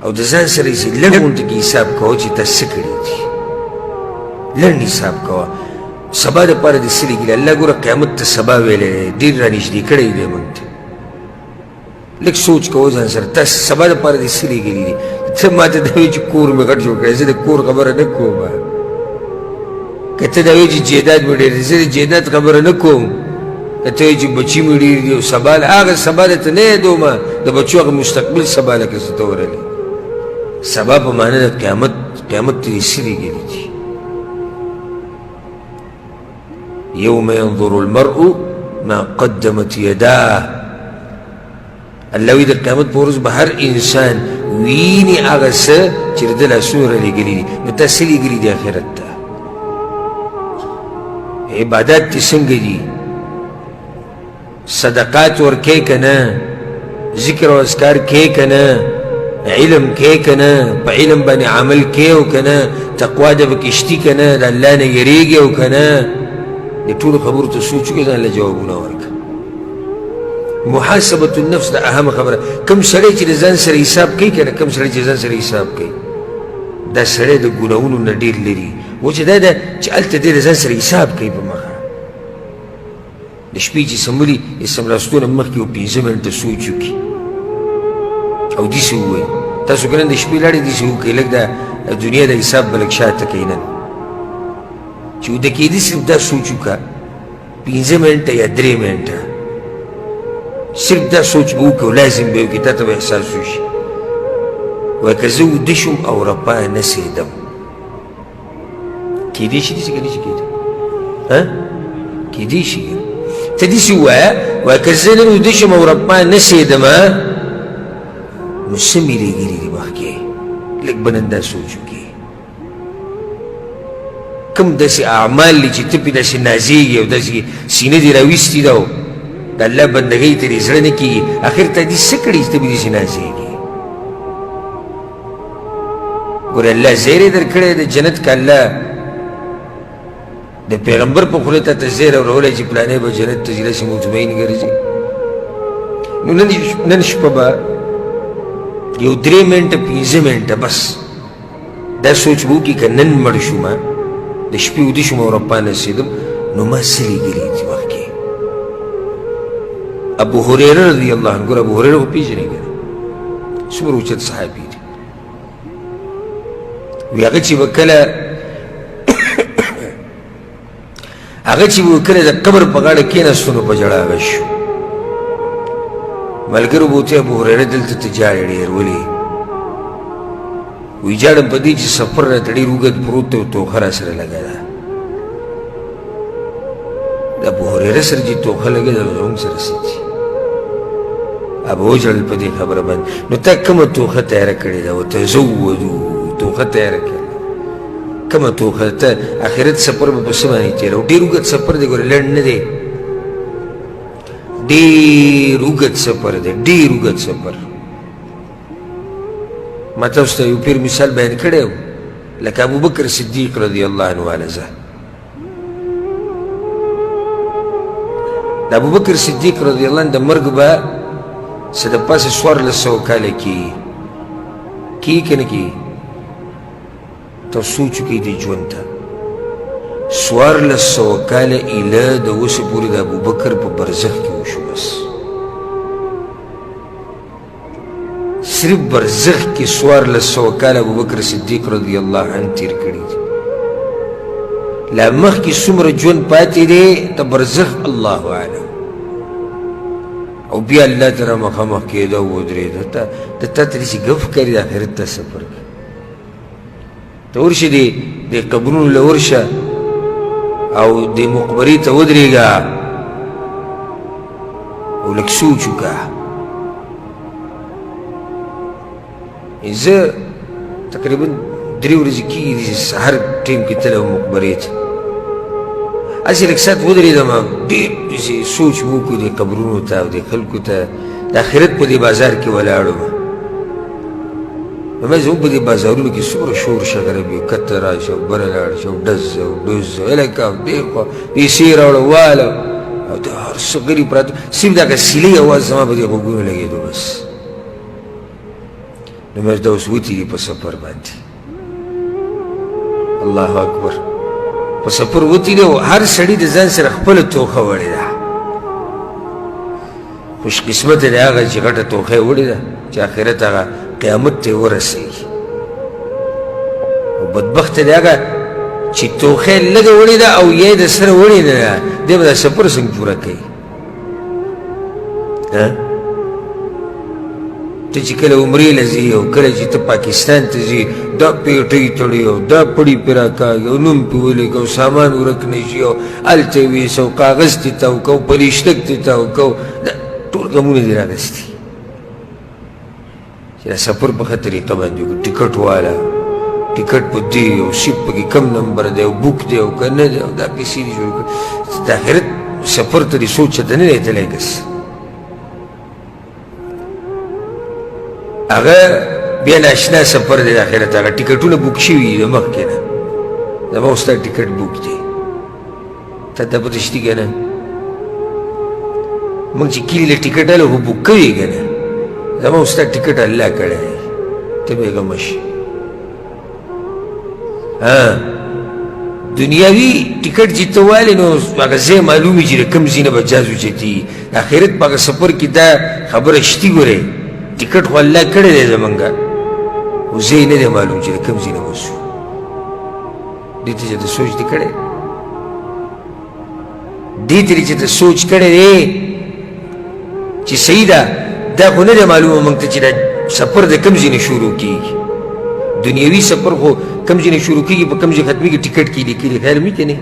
او د ځان سره یې لنډ غونډه کې حساب کوه چې تا څه کړي دي، لنډ حساب کوه. سبا دپاره دې څه لیکلي؟ الله ګوره قیامت ته سبا ویلی دی، ډېر رانږدې کړی دی موږ ته. لږ سوچ کوه ځان سره، تا سبا دپاره دې څه لیکلي دي؟ ته ما ته دا وایې چې کور مې غټ جوړ کړی، زه د کور خبره نه کوم. که ته دا وایې چې جایداد مې ډېر دی، زه د جایداد خبره نه کوم. که ته وایې چې بچي مې ډېر دي او سبا له هغه سبا درته نه یادوم، د بچو هغه مستقبل سبا لکه څه ته ورغلې. سبا په معنی د قیامت، قیامت ته دې څه لیکلي دي؟ یوم ینظر المرء ما قدمت یداه. الله وایي د قیامت په ورځ به هر انسان ویني هغه څه چې د ده لاسونه رالیږلي دي. نو تا څه لیږلي دي آخرت ته؟ عبادات دې څنګه دي؟ صدقات ورکې که نه؟ ذکر او اذکار کې که نه؟ علم کې که نه؟ په علم باندې عمل کې او که نه؟ تقوا د پکې شتي که نه؟ د الله نه یریږي او که نه؟ د ټولو خبرو ته سوچ وکړه، ځان له جوابونه ورکړه. محاسبة النفس دا اهم خبره. کم سړی چې د ځان سره حساب کوي که نه، کم سړی چې ځان سره حساب کوي، دا سړی د ګناهونو نه ډېر لري. و چې دا ده چې هلته دی د ځان سره حساب کوي په مخه. د شپې چې سمولي د سملاستو نه مخکې یو 5 منټه سوچ وکړي او داسې ووایي. تاسو که نن د شپې لاړې داسې وکړئ، لږ د دنیا د حساب به لږ شاته کوئ. نن چې ویده کېدي صرف دا سوچ وکړه، 5 منټه یا 3 منټه صرف دا سوچ به وکړو، لازم به وکړي، تا ته به احساس وشي. وایي که زه ویده شوم او رپا نه سېدم، کېدی شي داسې که نه شي کېدی؟ ها، کېدی شي. ته داسې ووایه، وایي که زه نن ویده شم او رپا نه سېدم، نو څه مې لېږلي دي مخکې؟ لږ به نن دا سوچ وکړي. کوم داسې اعمال دي چې ته پرې داسې نازېږي او داسې سینه دې راویستې ده او د الله بندګۍ ته دې زړه نه کېږي، اخر ته دې څه کړي چې ته پرې داسې نازېږي؟ ګوره الله زیری درکړی د جنت، که الله د پیغمبر په خوله ته زیری ورولی چې پلانی به جنت ته ځي، داسې مطمئن ګرځي. نو نن شپه به یو 3 منټه 5 منټه بس دا سوچ به وکړي که نن مړ شوم، د شپې ویده شوم او رپا نه رسېدم، نو ما څه لیدلي دي مخکې؟ ابو هریره رضی الله عنه، ګوره ابو هریره خو پېژنې که نه، څومره اوچت صحابي دی. وي هغه چې به کله هغه چې به کله د قبر په غاړه کېناستو نو په ژړا غش شو. ملګرو به ورته ابو هریره دلته ته ژاړې ډېر ولې؟ وایي ژاړم په دې چې سفر راته ډېر اوږد پروت دی او توښه راسره لګه ده. د ابو هریره سره چې توښه لګه ده نو زموږ سره څه دي؟ ابو وژړل په دې خبره باندې. نو تا کومه توښه تیاره کړې ده؟ وتزودو، توښه تیاره کړې کومه توښه؟ ته آخرت سفر به په څه باندې تېروو؟ ډېر اوږد سفر دی، ګوره لنډ نه دی، ډېر اوږد سفر دی، ډېر اوږد سفر. ما تاسو ته یو پیر مثال بیان کړی و، لکه ابوبکر صدیق رضی الله عنه والزه. د ابوبکر صدیق رضی الله عنه د مرګ به څه د پاسه 1400 کاله کېږي، کېږي که نه کېږي؟ ته سوچ وکړئ د ژوند ته 1400 کاله ایله د اوسه پورې د ابوبکر په برزخ کې وشو. بس صرف برزخ کې 1400 کاله ابوبکر صدیق رضی الله عنه تیر کړي دي. لا مخکې څومره ژوند پاتې دی د برزخ الله اعلم. او بیا الله ته مخامخ کېده او ودرېده. ته د تا ته داسې ګف کوي د آخرت ته سفر کوي. ته ورشه دې د قبرونو له ورشه او د مقبرې ته ودرېږه او لږ سوچ وکړه. زه تقریبا 3 ورځې کېږي چې سهار ټایم کې تللی وم مقبرې ته، هسې لږ ساعت ودرېدم، ډېر داسې سوچ مې وکړو دې قبرونو ته او دې خلکو ته، د آخرت په دې بازار کې ولاړ وم. نو مې زموږ په دې بازارونو کې څومره شور شغره وي، کته راشه او بره لاړ شه او ډز او ډوز هلکه او دې خوا پیسې راوړه واله او د هر څه غلي پراته، صرف دغه سیلۍ اواز زما په دې غوږونو لګېدو. بس نو مې دا اوس وتي دي په سفر باندې. الله اکبر، په سفر وتي دی او هر سړي د ځان سره خپله توښه وړې ده. خوش قسمته دی هغه چې غټه توښه یې وړې ده چې آخرت هغه قیامت ته یې ورسېږي، او بدبخته دی هغه چې توښه یې لږه وړې ده او یا یې د سره وړې نه ده، دی به دا سفر څنګه پوره کوي؟ ته چې کله عمرې له ځې او کله چې ته پاکستان ته ځې، دا پیټۍ تړي او دا پړي پرې راکاږي او نوم پرې ولیکه او سامان ورک نه شي او هلته یې ویسه او کاغذ ترې تاو که او پلیشتک ترې تاو که او دا ټول غمونه دې راغستي چې دا سفر په ښه طریقه باندې وکړي. ټکټ واله، ټکټ په دې او سیټ پکې کم نمبر دی او بوک دی او که نه دی او دا پیسې دې جوړ کړي. د آخرت سفر ته دې سوچ ته نه دی تللی کس. هغه بیا ناشنا سفر دی د آخرت، هغه ټکټونه بوک شوي دي د مخکې نه، زما ستا ټکټ بوک دی، تا ته پته شتي که نه؟ موږ چې کلي له ټکټ هله خو بوک کوي که نه، زما ستا ټکټ الله کړی دی، ته بېغمه شې. ها دنیاوي ټکټ چې ته والې نو هغه ځای معلومي چې د کوم ځای نه به جاز اوچتېږي. د آخرت په هغه سفر کې دا خبره شتي، ګورې ټکټ خو الله کړی دی زمونږ، خو ځای نه دی معلوم چې د کوم ځای نه به ځو. دې ته چې ته سوچ دې کړی، دې ته چې ته سوچ کړی دی چې صحیح ده، دا خو نه دی معلومه موږ ته چې دا سفر د کوم ځای نه شروع کېږي. دنیوي سفر خو کوم ځای نه شروع کېږي په کوم ځای ختمېږي ټکټ کې لیکلي، خیال مې که نه؟